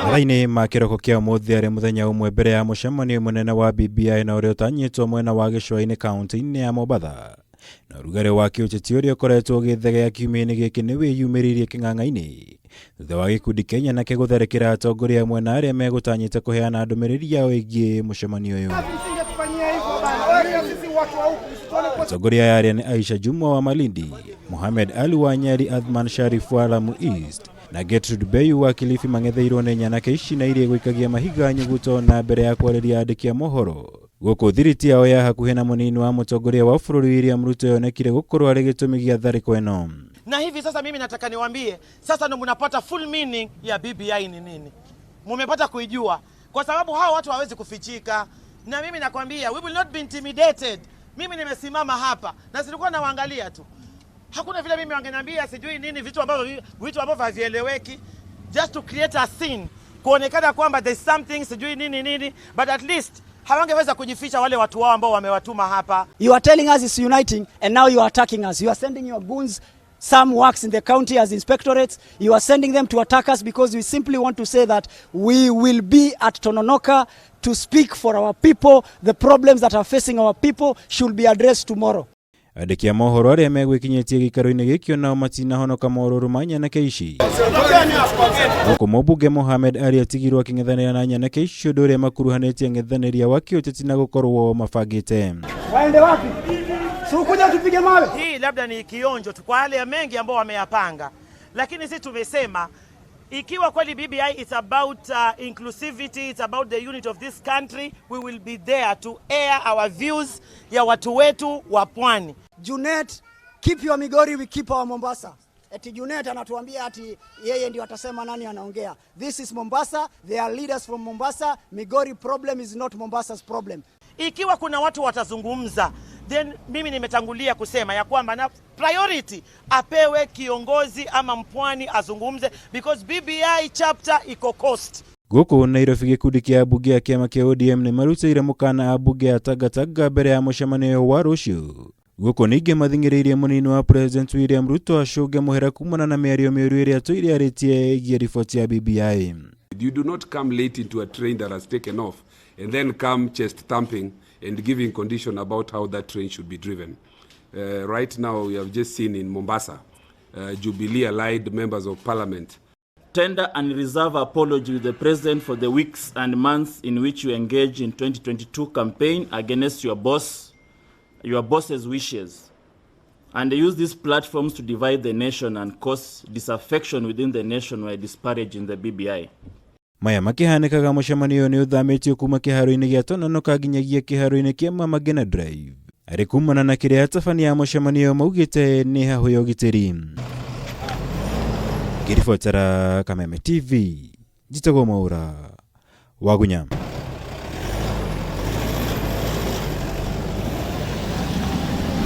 Mathaa-inĩ ma kĩroko kĩa ũmũthĩ arĩ mũthenya ũmwe mbere ya mũcemanio mũnene wa BBI na ũrĩa ũtanyĩtwo mwena wa gĩcũa-inĩ kaunti-inĩ ya Mombatha. Na ũrugarĩ wa kĩũteti ũrĩa ũkoretwo ũgĩthegea kiumia-inĩ gĩkĩ nĩ wĩyumĩririe kĩng'ang'a-inĩ thutha wa gĩkundi kĩa nyanake gũtharĩkĩra atongoria amwe na arĩa megũtanyĩte kũheana ndũmĩrĩri yao ĩgiĩ mũcemanio ũyũ. Atongoria aya arĩa nĩ Aisha Jumwa wa Malindi, Mohamed Ali wa Nyali, Athman Sharif wa Lamu East na Gertrude Beyu wa Kilifi mang'etheirwo nĩ nyanake ici na iria igũikagia mahiga nyuguto na mbere ya kwarĩria andĩki a mohoro. Gũkũ thiriti yao ya hakuhĩ na mũnini wa mũtongoria wa bũrũri William Ruto yonekire gũkorwo arĩ gĩtũmi gĩa tharĩko ĩno. Na hivi sasa mimi nataka niwaambie sasa ndo mnapata full meaning ya BBI ni nini. Mumepata kuijua kwa sababu hawa watu hawawezi kufichika, na mimi nakwambia we will not be intimidated. Mimi nimesimama hapa na silikuwa nawaangalia tu, hakuna vile mimi wangeniambia sijui nini, vitu ambavyo havieleweki, just to create a scene, kuonekana kwamba there's something sijui nini nini, but at least hawangeweza kujificha wale watu wao ambao wamewatuma hapa. You are telling us it's uniting and now you are attacking us. You are sending your goons. Some works in the county as inspectorates. You are sending them to attack us because we simply want to say that we will be at Tononoka to speak for our people. The problems that are facing our people should be addressed tomorrow. Andĩki a mohoro arĩa megwĩkinyĩtie gĩikaro-inĩ gĩkĩ onao matinahonoka morũrũ ma nyanake ici. Gũkũ mũmbunge Mohamed Ali atigirwo akĩng'ethanĩra na nyanake ici ũndũ ũrĩa makuruhanĩtie ng'ethanĩria wa kĩũteti na gũkorwo mabangĩte. Waende wapi? Si ukuja tupige mawe. Hii labda ni kionjo tu kwa yale mengi ambao wameyapanga, lakini sisi tumesema ikiwa kweli BBI is about inclusivity, it's about the unity of this country, we will be there to air our views ya watu wetu wa pwani. Junet, keep your Migori, we keep our Mombasa. Eti Junet anatuambia ati yeye ndio atasema nani anaongea. This is Mombasa, there are leaders from Mombasa. Migori problem is not Mombasa's problem. Ikiwa kuna watu watazungumza, then mimi nimetangulia kusema ya kwamba na priority apewe kiongozi ama mpwani azungumze because BBI chapter iko Coast. Gũkũ Nairobi gĩkundi kĩa ambunge a kĩama kĩa ODM nĩ marutĩire mũkana ambunge a Tangatanga mbere ya mũcemanio wa rũciũ. Gũkũ ningĩ mathing'ĩrĩirie mũnini wa President William Ruto acũnge mũhera kumana na mĩario mĩũru ĩrĩa atũire arĩtie ĩgiĩ riboti ya BBI. You do not come late into a train that has taken off and then come chest thumping and giving condition about how that train should be driven. Right now, we have just seen in Mombasa, Jubilee allied members of parliament Tender and reserve apology with the president for the weeks and months in which you engage in 2022 campaign against your boss, your boss's wishes, and use these platforms to divide the nation and cause disaffection within the nation while disparaging the BBI. Maya makĩhanĩkaga mũcemanio ũyũ nĩ ũthamĩtio kuma kĩharo-inĩ gĩa Tononoka nginyagia kĩharo-inĩ kĩa Mama Ngina Drive arĩ kumana na kĩrĩa atabania a mũcemanio ũyũ maugĩte nĩ hahũ ya ũgitĩri. Ngĩribotera Kameme TV, njĩtagwo Mwaũra Wagunya.